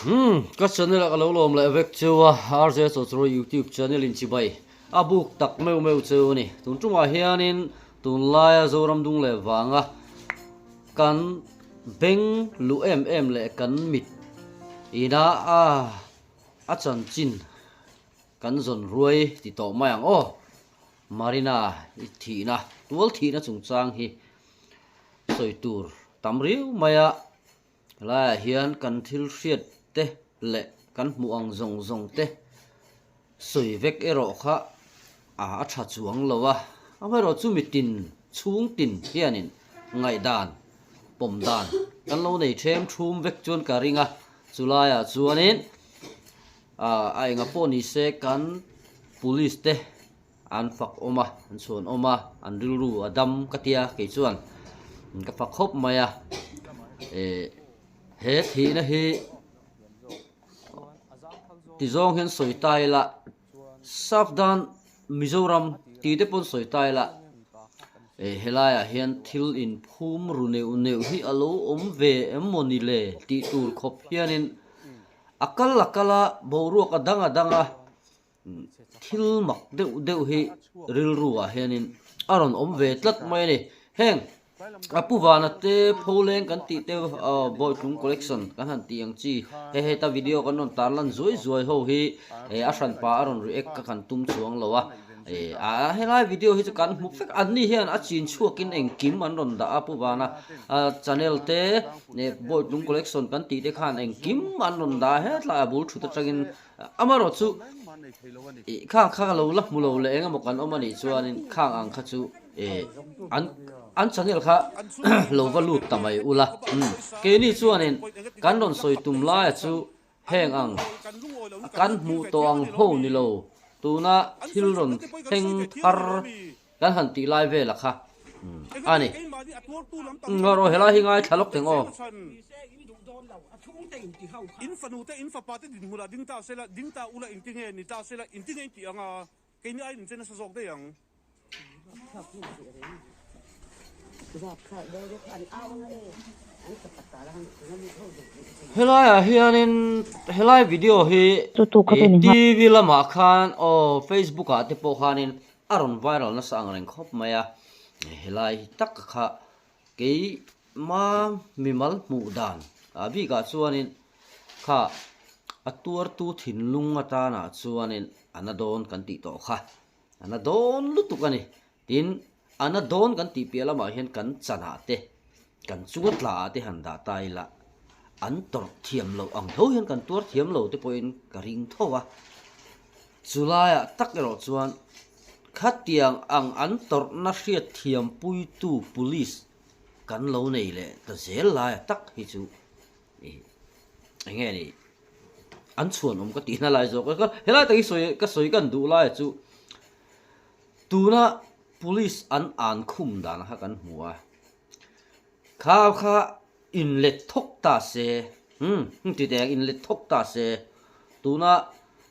Umm ka channel ah ka lo lawm leh vek cheu a, RJ Chawchrawi YouTube channel in chibai a buk tak meuh meuh cheu a ni. Tun tumah hianin tunlaia Zoram dung leh vanga kan beng luh em em leh kan mit ina a a chanchin kan zawn ruai ti tawh mai ang aw. Marina i thihna, tual thihna chungchang hi sawi tur tam riau mai a. Helaiah hian kan thil hriat te leh kan hmuh ang zawng zawng te sawi vek erawh kha a tha chuang lo a, amaherawh chu mitin chhung tin hianin ngaihdan pawm dan kan lo nei them thum vek chuan ka ring a, chulaiah chuanin a enga pawh ni se kan police te An fak awm a, an chhuan awm a, an rilru a dam ka tia kei chuan ka fak khawp mai a. Eh he thihna hi ti zawng hian sawi ta ila Safdan Mizoram tih te pawn sawi ta ila eh helaiah hian thil inphum ru neuh neuh hi a lo awm ve em maw ni le tih tur khawp hianin a kal a kal a boruak a dang a dang a. Thil mak deuh deuh hi rilru ah hianin a rawn awm ve tlat mai a ni. Heng a pu vana te pholeng kan tih te Bawitlung collection kan han tih ang chi hei heta video kan rawn tar lan zuai zuai ho hi a hranpa a rawn react ka kan tum chuang lo a. Helai video hi chu kan hmu vek an ni hian a chin chhuakin engkim an rawn dah a pu vana channel te Bawitlung collection kan tih te khan engkim an rawn dah a hetlai a bul thut atangin Amaherawh chu ih khang kha lo la hmu lo leh eng emaw kan awm a nih chuanin khang ang kha chu ih an an channel kha lo va lut ta mai ula umm keini chuanin kan rawn sawi tum laia chu heng ang kan hmuh tawh ang ho ni lo tuna thil rawn thleng thar kan han tih lai vela kha a ni. Ngarawh helai hi ngaithla lawk teng aw. In fanu te in fapa te dinhmun ah ding ta sela, ding ta ula engti nge ni ta sela, engti nge in tih ang a, keini aiin in che nasa zawk daih ang. Helaiah hianin helai video hi TV lamah khan aw Facebook ah te pawh khanin A rawn viral nasa ang reng khawp mai a, helai hi tak kha keima mimal hmuh dan ah bikah chuanin kha a tuartu thinlung atanah chuanin a na dawn kan tih tawh kha, a na dawn lutuk a ni. Tin, a na dawn kan tih piah lamah hian kan chanah te, kan chunga tla ah te han dah ta ila, an tawrh thiam loh ang tho hian kan tuar thiam lo te pawhin ka ring tho a. Chu laiah tak erawh chuan khatiang ang an tawrhna hriat thiampuitu police kan lo nei leh ta zel laia tak hi chu ih eng nge ni an chhuanawm ka tihna lai zawk a. Helai tak hi sawi ka sawi kan duh laia chu tuna police an an khum dan kha kan hmu a, kha kha Inlet thawk ta se, umm ti teh ang, inlet thawk ta se, tuna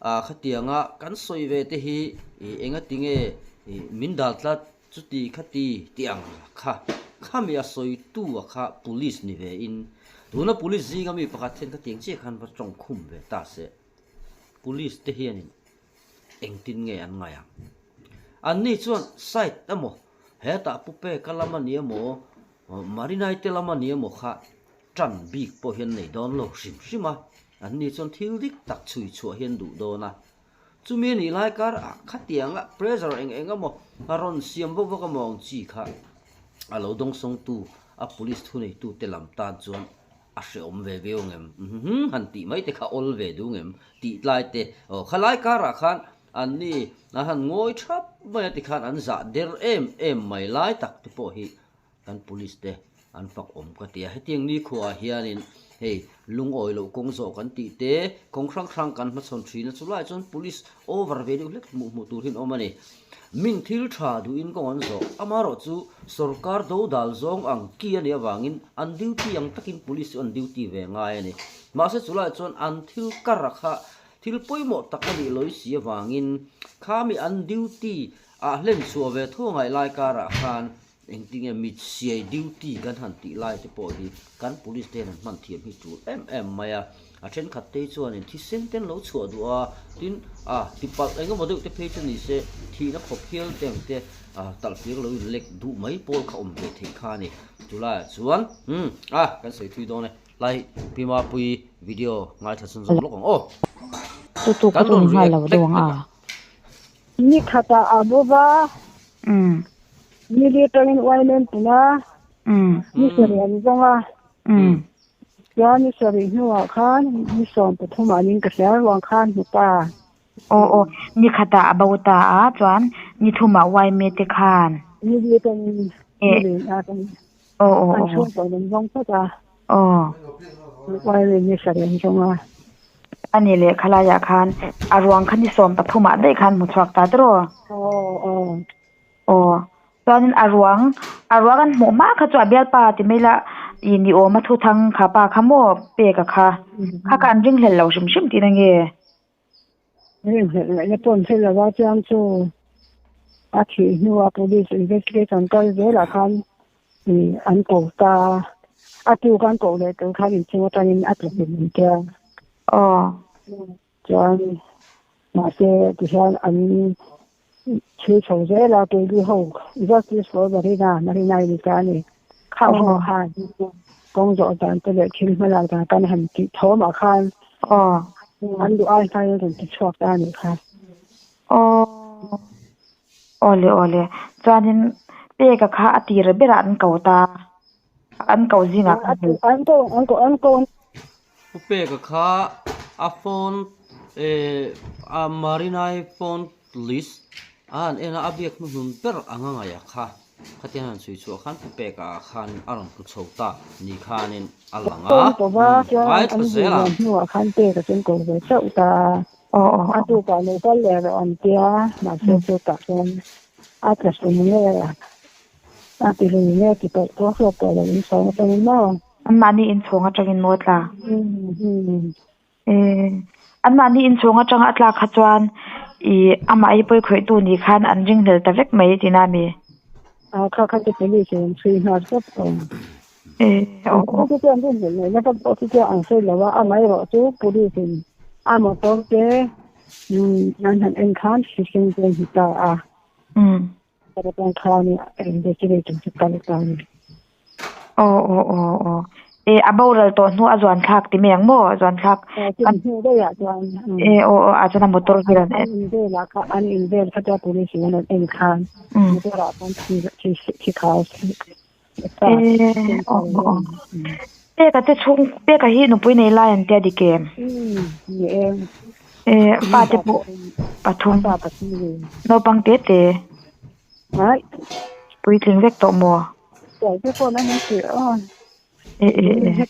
ah khatianga kan sawi ve te hi ih enga tinge ih min dal tlat chuti khati tih ang kha, khami a sawitu a kha police ni ve in, tuna police zinga mi pakhat hian khatiang chiah khan va tawng khum ve ta se, police te hianin engtin nge an ngaih ang? Anni chuan side emaw hetah pu peka lam a ni emaw Marinai te lam a ni emaw kha tan bik pawh hian nei dawn lo hrim hrim a, anni chuan thil dik tak chhui chhuah hian duh dawn a. Chumi a nih lai kar ah khatianga pressure eng eng emaw a rawn siam vak vak emaw ang chi kha a lo dawngsawngtu a police thuneitu te lam tan chuan a hreawm ve viau ngem umm han tih mai te kha awl ve duh ngem tih tlai te aw khalai karah khan anni an han ngawi thap mai a tikhan an zah der em em mai lai tak te pawh hi Kan police te an fak awm ka ti a, hetiang nikhua ah hianin hei lungawi loh kawng zawh kan tih te, kawng hrang hrang kan hmachhawn thin a, chulaiah chuan police over ve deuh hlek hmuh hmuh tur hi an awm a ni. Min thil tha duhin kawng an zawh, amaherawh chu sorkar dodal zawng ang ki a nih avangin an duty ang takin police chu an duty ve ngai a ni. Mahse chulaiah chuan an thil kar a kha thil pawimawh tak a nih lawi si avangin khami an duty ah hlen chhuah ve tho ngaih lai karah khan Engtinge mit siai duty kan han tih lai te pawh hi kan police te hian an hman thiam hi tul em em mai a. A thenkhat te chuanin thisen te an lo chhuah duh a, tin a tipalh eng emaw deuh te phei chu ni se thihna khawp hial te ang te talh fir lo in lek duh mai pawl kha awm ve theih kha a ni. Chulaiah chuan umm a kan sawi thui dawn e. Lai Pi Mapuii video ngaithla chhunzawm lawk ang aw. Chu chu Kan ka chu rawn ni nghal react lo hlek deuh ang hlek a. a. Ni khatah a bo va. Ni li atangin uailem pun a. Ni sarih an zawng a. Chuan ni sarih hnuah khan ni 13 ah ning ka hria ruang khan hmu ta. Aw aw, ni khatah a bo ta a, chuan ni thumah uaime te khan. Ni li atangin ni li atangin Aw aw an aw. chhungkaw an zawng phawt a. Aw. Uaime ni sarih an zawng a. A ni leh khalaiah khan a ruang kha ni 13 ah daih khan hmu chhuak ta tiraw? Aw aw. Aw, chuanin a ruang, a ruang an hmuh hma kha chu a bialpa ti mai la ih ni awm a thuthang kha pa kha maw peka kha, kha kha an ringhlel lo hrim hrim tihna nge? Ringhlelh ngaihna pawh an hre lo a, chuan chu a thih hnua police investigation kal zelah khan ih an ko ta a, a tuk an koh leh tur khan inchhung atangin a tla hlim an tia. Aw. Chuan mahse tihian an chhui chho zel a, keili ho Justice for Marina, Marina i ni ta a ni, khang ho khan kawng zawh dan te leh thil hmalak dan kan han tih thawmah khan an duh ai hmain an rawn ti chhuak ta a nih kha. Aw, awle awle, chuanin peka kha a tir berah an ko ta, an ko zingah khan. An ko, an ko, an ko. Pu Peka kha a phone eh a Marinai phone list a han en a, a biak hnuhnun ber anga ngaih a kha. Khatiang han chhui chhuah khan Pu Peka ah khan a rawn tlu chho ta ni khanin a lang a. Phone ko va chuan Ngaithla an zel zir ang. hnuah khan Peka chu an ko ve chauh ta a. Aw aw A aw. tukah lo kal leh rawh an tia, mahse chutah chuan a tla sum nge a ti lui nge ti tawh tawh hlawk tawh lo in sawi atangin maw. Anmahni inchhawng atangin maw tla? Eh, anmahni inchhawng atanga a tlak kha chuan ih amah hi pawi khawihtu ni khan an ringhlel ta vek mai tihna a mi? A kha kha chu police in an chhui nghal tawp tawh. Eh, aw aw. Chu chu an ringhlel ngaihna vak pawh chu chuan an sawi lo a, amaherawh chu police in a motor te an han en khan hriseng te an hmu ta a. Aw aw aw aw e a boral tawh hnu a zuan thlak ti mai ang maw a zuan thlak e aw aw a chuan a motor vel an en e aw aw peka te chhung peka hi nupui nei lai an tia dik em e fate pawh pathum naupang te te puitling vek tawh maw e e e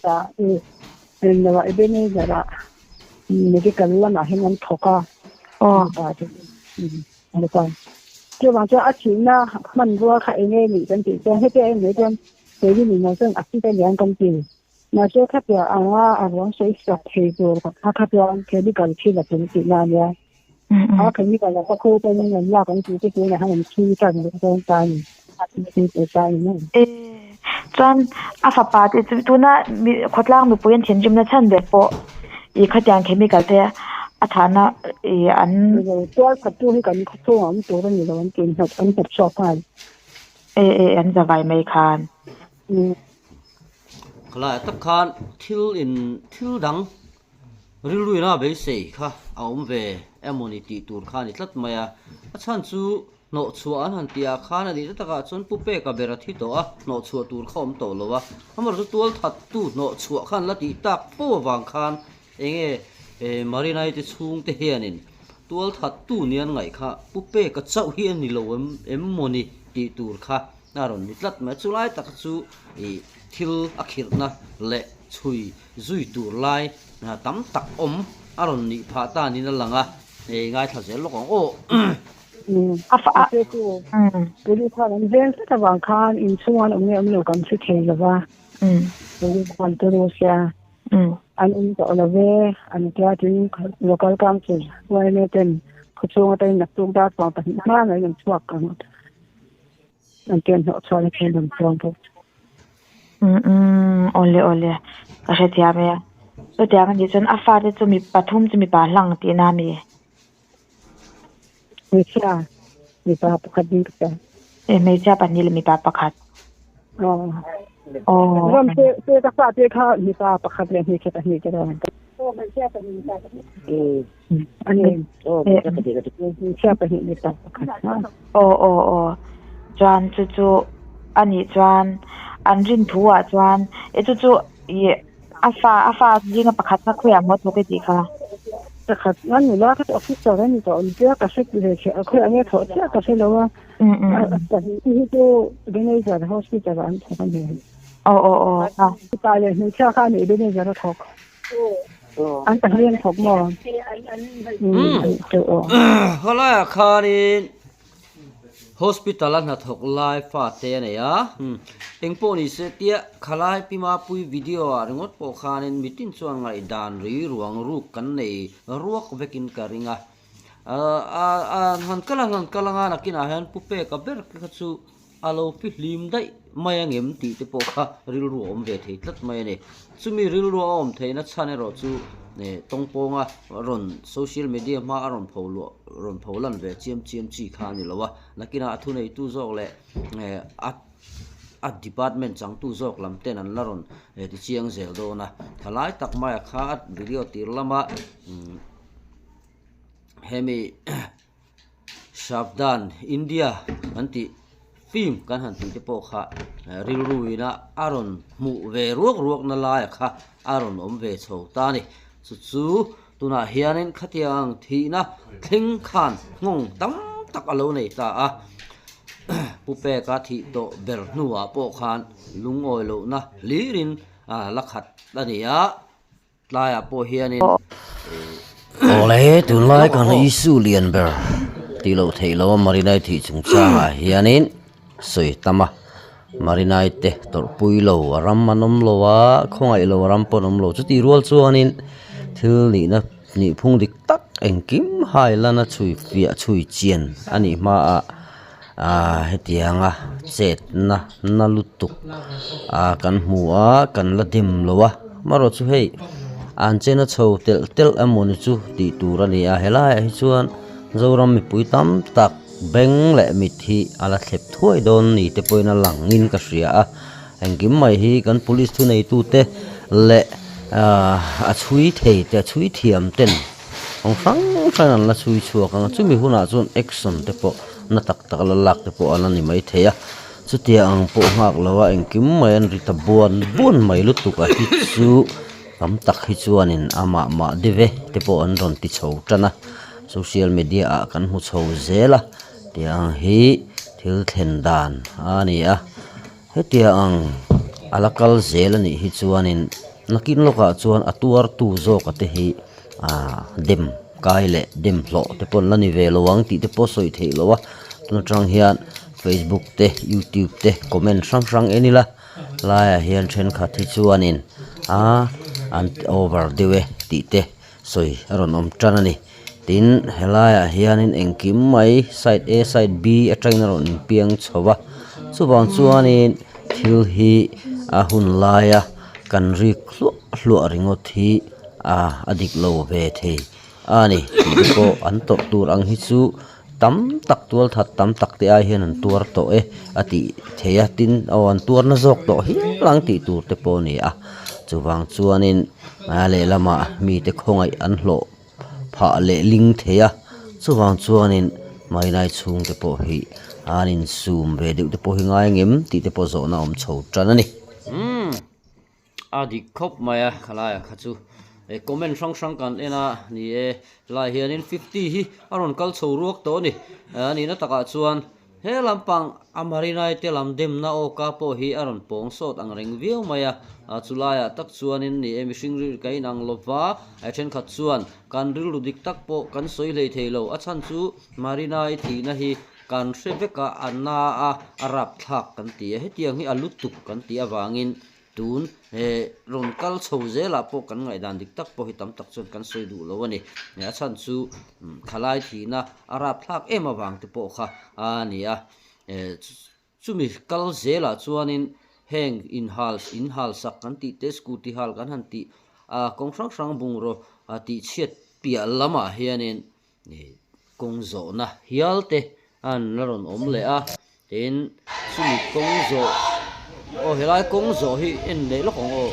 aw. Chuvang chuan a thihna hmanrua kha eng nge nih kan tih chuan hetiang em mai chuan keini min lo chuan a thi ta lian kan ti. Mahse khatiang anga a ruang sawi sak thei tur kha kha chuan chemical thil a tel tihna a nia. A chemical a kha khu pawhin an lak an tih te tunah hian an thi tan leh dawn ta a ni. A thi tur ta a ni mai. E chuan a fapa te chu tuna khawtlang mipui an thinrimna chhan ber pawh ih khatiang chemical te a thahna ih an. Tual khattu hi kan khawchhungah awm tur a ni lo an ti an hnawt chhuak nghal. E e an zavai mai khan. Khalaiah tak khan thil in thil dang rilruina beisei kha a awm ve emawni tih tur kha a ni tlat mai a. A chhan chu hnawhchhuah an han tih ah khan a nih ta takah chuan Pu Peka ber a thi tawh a, hnawhchhuah tur kha awm tawh lo a. Amaherawhchu tualthattu hnawhchhuah khan la tih tak fo avang khan enge Marinai te chhungte hianin tualthattu nia an ngaih kha Pu Peka chauh hi a ni lo em mawni tih tur kha a rawn ni tlat mai. Chulai tak chu ih thil a khirhna leh chhui zui tur lai tam tak awm a rawn nih phah ta niin a lang a, hei ngaithla zel lawk ang aw. A fa a. Police khan an veng tlat avang khan inchhung an awm nge awm lo kan hre thei lo va. Police khan te ru sia an awm tawh lo ve an tia tin local council yma ten khawchhung atangin naktuk dar 12 hma ngeiin an chhuak ang. An tia hnawh chhuah na thil an chuang bawk. Umm awle awle ka hrethiam e. Chutiang a nih chuan a fate chu mi pathum chu mipa hlang tihna a mi? Hmeichhia mipa pakhat ding ka hria. E hmeichhia pahnih leh mipa pakhat. Aw. Chuan te te ka fate kha mipa pakhat leh hmeichhe pahnih ka rawn. Aw hmeichhia pahnih mipa pahnih. A ni. Aw hmeichhia pahnih mipa pakhat. Aw aw aw. Chuan chu chu a nih chuan an rin thu ah chuan e chu chu ih A fa a fa zinga pakhat kha khawiah maw thawk i tih kha? Pakhat a nula kha chu officer a ni tawh ang tia ka hre ve chiah a, khawiah nge thawh chiah ka hre lo a. Pahnih te hi chu Ebenezer hospital ah an thawk a ni. Aw aw aw a. Mipa leh hmeichhia kha a ni Ebenezer a thawk. An pahnih an thawk maw? Khawlaiah khanin Hospital a hnathawk lai fate a nei a, engpawh ni se tia khalai Pi Mapui video ah ringawt pawh khanin mitin chuan ngaihdan ri ruang ruk kan nei ruak vekin ka ring a, a han kal ang han kal anga nakinah hian Pu Peka ber kha chu a lo fihlim daih mai angem tih te pawh kha rilru a awm ve thei tlat mai a ni. Chumi rilru a awm theihna chhan erawh chu tawngpawnga rawn social media hma a rawn pho luah rawn pho lan ve chiam chiam chi kha a ni lo a, nakinah a thuneitu zawk leh a a department changtu zawk lam ten an la rawn ti chiang zel dawn a. Thalai tak maia kha a video tir lama hemi Savdhan India kan tih film kan han tih te pawh kha rilru ina a rawn hmuh ve ruak ruak na laia kha a rawn awm ve chho ta a ni. Chu chu tunah hianin khatiang thihna thleng khan nghawng tam tak a lo nei ta a, Pu Peka thih tawh ber hnuah pawh khan lungawi lohna hlirin la khat a ni a. Tlaiah pawh hianin Awle tunlai kan issue lian ber tih loh theih loh a Marinai thih chungchangah hianin sawi tam a, Marinai te tawrhpui lo a ram an awm lo a, khawngaih lo a ram pawh an awm lo chutih rual chuanin thil nihna nihphung dik tak engkim hai lana chhui fiah chhui chian a nih hmaah Aaa hetianga chetna na lutuk aa kan hmu a kan la dim lo a amaherawh chu hei an chena chho telh telh emawni chu tih tur a ni a helaiah hi chuan Zoram mipui tam tak beng leh mit hi a la thlep thuai dawn ni te pawhin a langin ka hria a engkim mai hi kan police thuneitute leh aaa a chhui thei te a chhui thiam ten. Kawng hrang hrang an la chhui chhuak ang a, chumi hunah chuan action te pawh na tak tak la lak te pawh a la ni maithei a, chutia ang pawh nghak lo a engkim mai an ri ta buan buan mai lutuk a hi chu tam tak hi chuanin amah mah deuh e te pawh an rawn ti chho tan a, social media ah kan hmu chho zel a tiang hi thil thlen dan a ni a. Hetia ang a la kal zel a nih hi chuanin nakin lawkah chuan a tuartu zawka te hi aaa dem kai leh dem hlawh te pawh an la ni ve lo ang tih te pawh sawi theih loh a tun atang hian facebook te youtube te comment hrang hrang en ila laiah hian thenkhat hi chuanin aa an over deuh e tih te sawi a rawn awm tan a ni tin helaiah hianin engkim mai side a side b atangin a rawn inpiang chho va chuvang chuanin thil hi a hun laia kan rik hluah hluah ringawt hi ah a dik lo ve thei a ni tih te pawh an tawrh tur ang hi chu tam tak tual that tam tak te ai hian an tuar tawh e a tih theih a tin aw an tuar na zawk tawh hial ang tih tur te pawh a ni a chuvang chuanin a lehlamah mite khawngaih an hlawh phah leh ling thei a chuvang chuanin hmailai chhung te pawh hi an insum ve deuh te pawh hi ngai ang em tih te pawh zawhna a awm chho tan a ni. A dik khawp mai a khalaiah kha chu eh comment hrang hrang kan en a ni e helaiah hianin fifty hi a rawn kal chho ruak tawh a ni a nihna takah chuan he lampang a marinai te lam demna awka pawh hi a rawn pawng sawt ang reng viau mai a a chu laiah tak chuanin ni e mihring rilru ka inang lova a thenkhat chuan kan rilru dik tak pawh kan sawi hlei thei lo a chhan chu marinai thihna hi kan hre vek a a na a a rapthlak kan ti a hetiang hi a lutuk kan tih avangin Tun he rawn kal chho zelah pawh kan ngaihdan dik tak pawh hi tam tak chuan kan sawi duh lo a ni. A chhan chu thalai thihna a rapthlak em avang te pawh kha a ni a. Chumi kal zelah chuanin heng inhal inhal sak kan tih te scooty hal kan han tih. Kawng hrang hrang bungraw tihchhiat piah lamah hianin kawng zawhna hial te an la rawn awm leh a, tin chumi kawng zawh aw helai kawng zawh hi en leh lawk ang aw.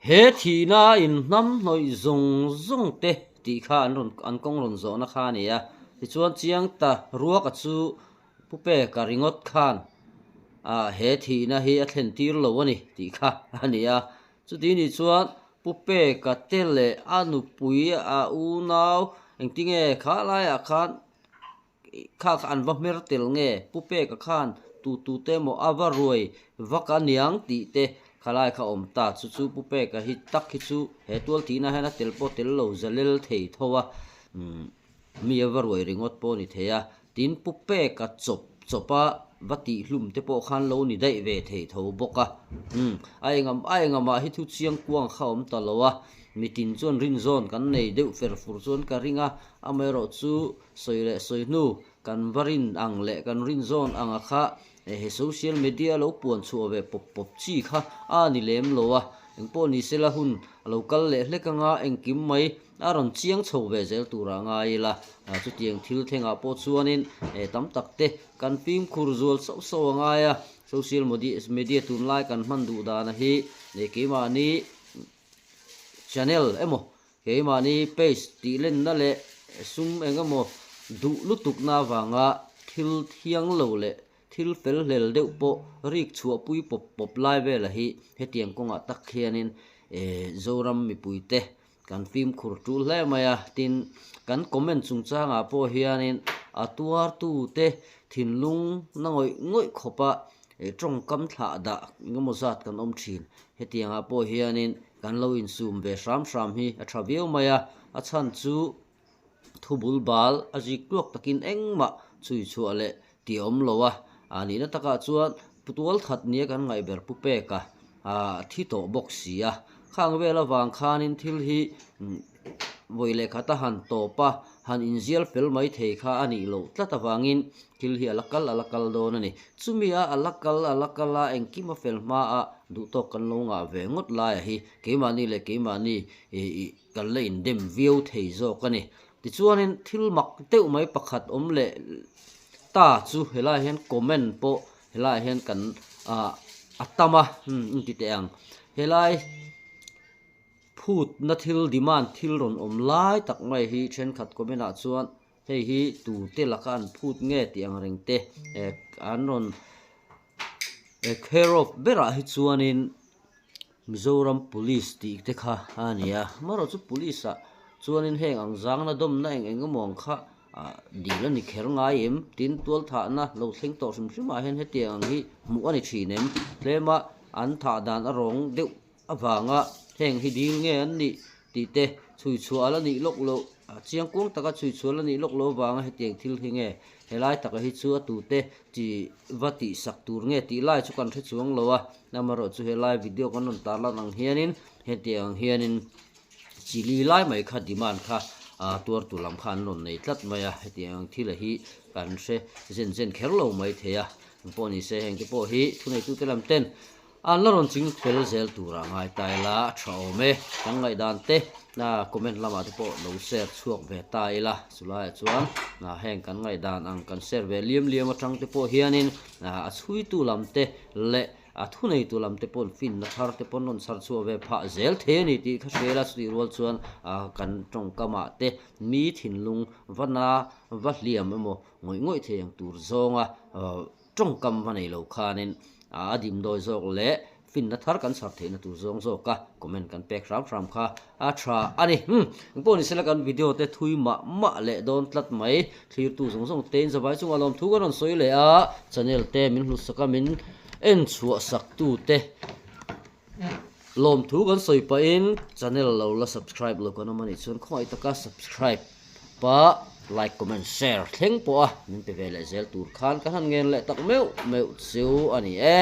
He thihna in hnam hnawih zawng zawng te tih kha an rawn an kawng rawn zawhna kha a ni a, tichuan chiang ta ruaka chu Pu Peka ringawt khan ah he thihna hi a thlen tir lo a ni tih kha a ni a, chuti nih chuan Pu Peka te leh a nupui a unau engtinge kha laiah khan Kha kha an va hmer tel nge? Pu Peka khan tu tu te maw a va ruai vak a niang tih te khalai kha awm ta. Chu chu Pu Peka hi tak hi chu he tual thihna hian a tel pawh tel lo zalel thei tho a, mi a va ruai ringawt pawh a ni thei a. Tin, Pu Peka chawp chawp a va tih hlum te pawh khan lo ni daih ve thei tho bawk a. A engam a engamah hi thu chiang kuang kha awm ta lo a, mitin chuan rinzawn kan nei deuh fer fur chuan ka ring a, amaherawh chu Sawi leh sawi hnu, kan va rin ang leh kan rin zawn anga kha he social media lo puan chhuah ve pawp pawp chi kha a ni lem lo a, engpawh ni sela hun a lo kal leh hlek anga engkim mai a rawn chiang chho ve zel turah ngai ila, chutiang thil thlengah pawh chuanin tam tak te kan fimkhur zual sauh sauh a ngai a, social media tunlai kan hman duh dana hi keimahni channel emaw Keimahni page tih lenna leh sum eng emaw duh lutukna avanga thil thiang lo leh thil fel hlel deuh pawh rik chhuahpui pawp pawp lai vela hi hetiang kawngah tak hianin Zoram mipuite kan fimkhur tul hle mai a. Tin, kan comment chungchangah pawh hianin a tuartute thinlung na ngawih ngawih khawpa tawngkam thlah dah eng emaw zat kan awm thin. Hetiangah pawh hianin Kan lo insum ve hram hram hi a tha viau mai a, a chhan chu thu bul bal a zik tluak takin engmah chhui chhuah leh tih a awm lo a, a nihna takah chuan Pu Tualthat nia kan ngaih ber Pu Peka a thi tawh bawk si a, khang vel avang khanin thil hi vawi leh khat a han tawp a, han inzial fel mai thei kha a nih loh tlat avangin thil hi a la kal a la kal dawn a ni. Chumi a a la kal a la kal a, engkim a fel hma a, duhtawk kan lo ngah ve ngawt laia hi keimahni leh keimahni ih kan la indem viau thei zawk a ni. Tichuanin thil mak deuh mai pakhat awm leh ta chu helaiah hian comment pawh helaiah hian kan ah a tam a, umm inti teh ang. Helai. Phutna thil demand thil rawn awm lai tak mai hi thenkhat comment ah chuan hei hi tute laka an phut nge tih ang reng te eh an rawn care of berah hi chuanin Mizoram police tih te kha a ni a amaherawh chu police ah chuanin heng ang zangna dawmna eng eng emaw ang kha ah dil a ni kher ngai em tin tualthahna lo thleng tawh hrim hrim ah hian hetiang ang hi hmuh a ni thin em tlema an thah dan a rawng deuh avanga heng hi dil nge an nih tih te chhui chhuah a la nih lawk loh a chiang kuang taka chhui chhuah a la nih lawk loh avanga hetiang thil hi nge helai taka hi chu a tute chi va tih sak tur nge tih lai chu kan hre chuang lo a amaherawh chu helai video kan rawn tarlan ang hianin hetiang ang hianin chili lai mai kha demand kha ah tuar tur lam kha an rawn nei tlat mai a hetiang ang thil a hi kan hre zen zen kher lo mai thei a engpawh ni se heng te pawh hi thuneitute lam ten An la rawn ching fel zel turah ngai ta ila a tha awm e. Kan ngaihdan te comment lamah te pawh lo share chhuak ve ta ila chulaiah chuan heng kan ngaihdan ang kan share ve liam liam atang te pawh hianin a chhuitu lam te leh a thuneitu lam te paw'n finna thar te paw'n rawn chhar chhuah ve phah zel thei a ni tih kha hria ila chutih rual chuan kan tawngkamah te mi thinlung va na va hliam emaw ngawih ngawih thei ang tur zawnga Tawngkam va nei lo khanin a dimdawi zawk leh Finna thar kan chhar theihna tur zawng zawka comment kan pek hram hram kha a tha a ni. Umm engpawh ni sela kan video te thui mah mah leh dawn tlat mai. Thlirtu zawng zawng te in zavai chungah lawmthu kan rawn sawi leh a, channel te min hlut sak a min en chhuah sak tu te lawmthu kan sawi pahin channel lo la subscribe lo kan awm a nih chuan khawngaih taka subscribe pa like comment share thleng pawh a min pe ve leh zel tur khan kan han ngen leh tak meuh meuh chu a ni e.